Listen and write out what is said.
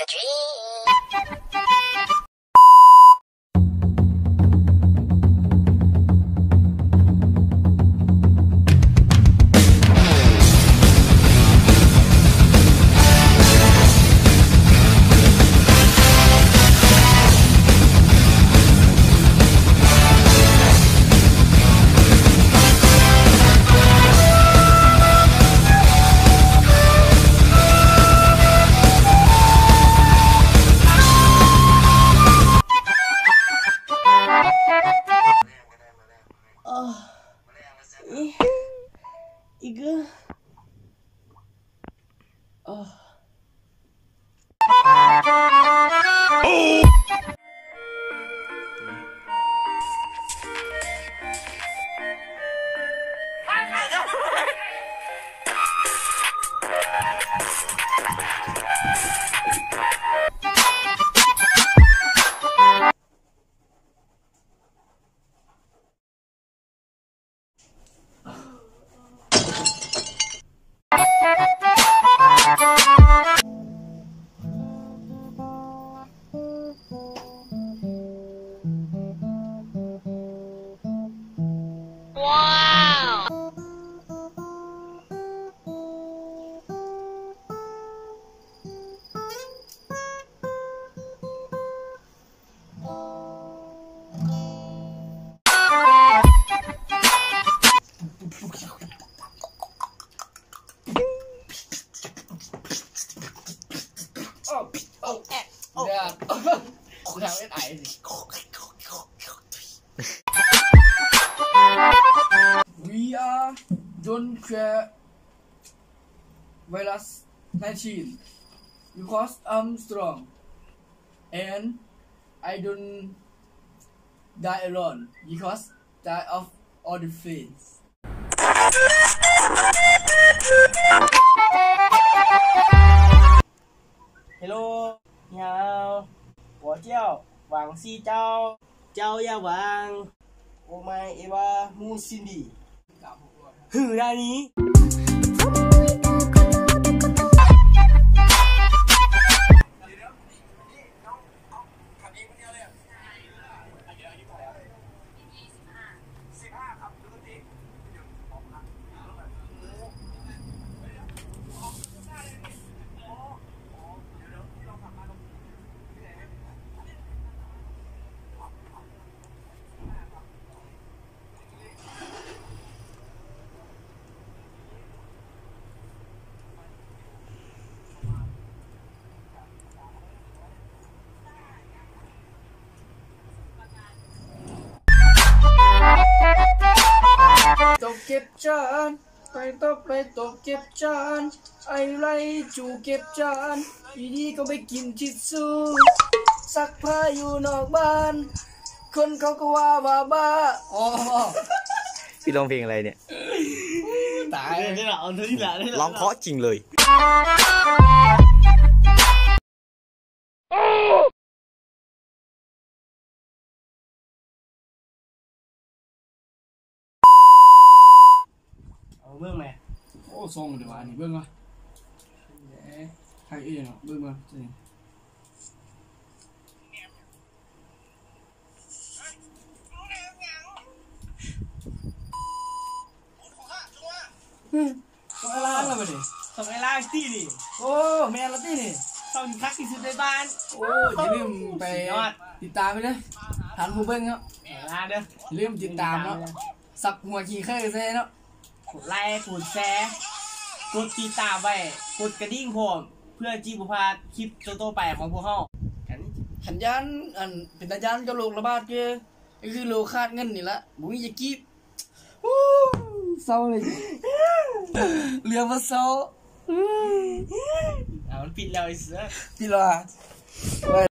Ugh. Ih. Iga. Ugh. We are don't care virus nineteen because I'm strong and I don't die alone because die of all the friends. Hello, 你好，我叫王希昭。 ເຈົ້າຢ່າຫວັງ ໂອໄມເອວາ ມູຊິນດີ ຮືດານີ. Don't give John. ໄປຕໍ່ໄປຕໍ່ເກັບຈານ ໄອ້ໄລ່ຈູເກັບຈານ ຢູ່ດີກໍໄປກິນທິດຊູ່ ຊັກຜ້າຢູ່ນອກບ້ານ ຄົນເຂົາກໍວ່າວ່າບ້າ. ອໍ ພີ່ຮ້ອງເພງອະໄລເນີ້ຍ? ຕາຍ ນີ້ລະ ເອົາເທົ່ານີ້ລະ ນີ້ລະ ຮ້ອງເພາະຈິງເລີຍ. ເອົາເບິ່ງແມະ. ໂອ້ ສົ່ງດີວ່າ ອັນນີ້ເບິ່ງວ່າ ໃຜເອີເນາະ ເບິ່ງວ່າ ອືມ ຕ້ອງໄອ້ລ້າງແລ້ວບັດນີ້ ຕ້ອງໄອ້ລ້າງຕິນີ້. ໂອ້ ແມ່ນລະຕິນີ້ ຊ່ອງທີ່ຄັກທີ່ສຸດໃນບ້ານ. ໂອ້ ຢ່າລືມໄປຕິດຕາມໄປເດີ ທ່ານຜູ້ເບິ່ງເນາະ ໄອ້ລ້າງເດີ ຢ່າລືມຕິດຕາມເນາະ ສັບຫົວຂີ້ເຄີຍໃສ່ເນາະ ກົດໄລ ກົດແຊ ກົດຕິດຕາມໄວ້ ກົດກະດິ່ງພ້ອມ ເພື່ອຊິບໍ່ພາດຄລິບຕໍ່ໆໄປຂອງພວກເຮົາ. ຄັນຢ້ານ ອັນ ເປັນຕາຢ້ານກັບໂລກລະບາດຄື ຄືໂລກຂາດເງິນນີ້ລະ ບໍ່ມີຈະກີບ. ເສົ້າເລີຍ ເຫຼືອບໍ່ເສົ້າ. ເອົາ ມັນປິດແລ້ວ ເອີ ປິດແລ້ວຫວາ?